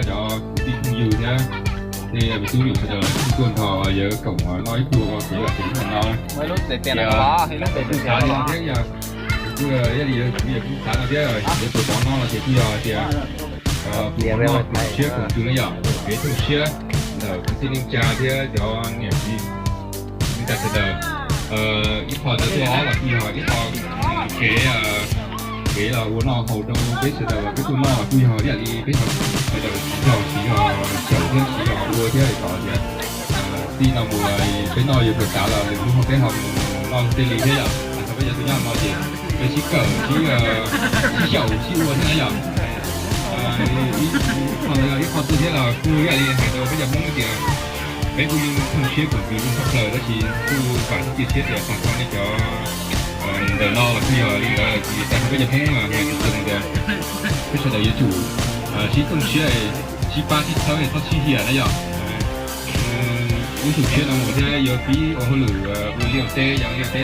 cov kwv tij phooj ywg thiab tej me tub me nyuam sawv daws tuaj nrog yawg koom noj ib pluag kev lom zem ib hmo no. Kuv xav no thiab yog kuv yog li yawg kuv yawg kuj xav no thiab, yawg puas pov no no ces kuj yog tias puas pov noj koom siab koom ntsws na yom, kev thooj siab ntawm kwv tij neej tsa thiab cov niam txiv neej tsa sawv daws. Ib qho ntawd tuaj ob los kuj yog ib qho kev, kev los ua noj haus rau peb sawv daws los peb tuaj noj los kuj yog ib yam li peb sawv daws siv zog siv zog xyaum thiab siv zog ua thiab tod tias txij no mus peb noj yuav kawm tav los lwm hnub peb ho mus noj tej li thiab yom. Thaum peb cov tuaj nyob no ces peb sib kawm sib, sib xyaum sib ua thiab na yom. Ib qho ntawd yog ib qho tuaj thiab los kuj ib yam li hais rau peb cov Hmoob tias peb kuj yeej thooj siab koom ntsws yeej tshaj plaws tab sis kuj vam thiab cia siab tias tag nrho nej cov ntawm no los kuj yog li ntawd ces tag nrho peb cov Hmoob hais tias peb sawv daws yuav tsum sib thooj siab, sib pab sib txhawb txhob sib hiam na yom. Ib xyoos tshiab no mus thiab yuav pib ua hauj lwm ua liaj teb yog liaj teb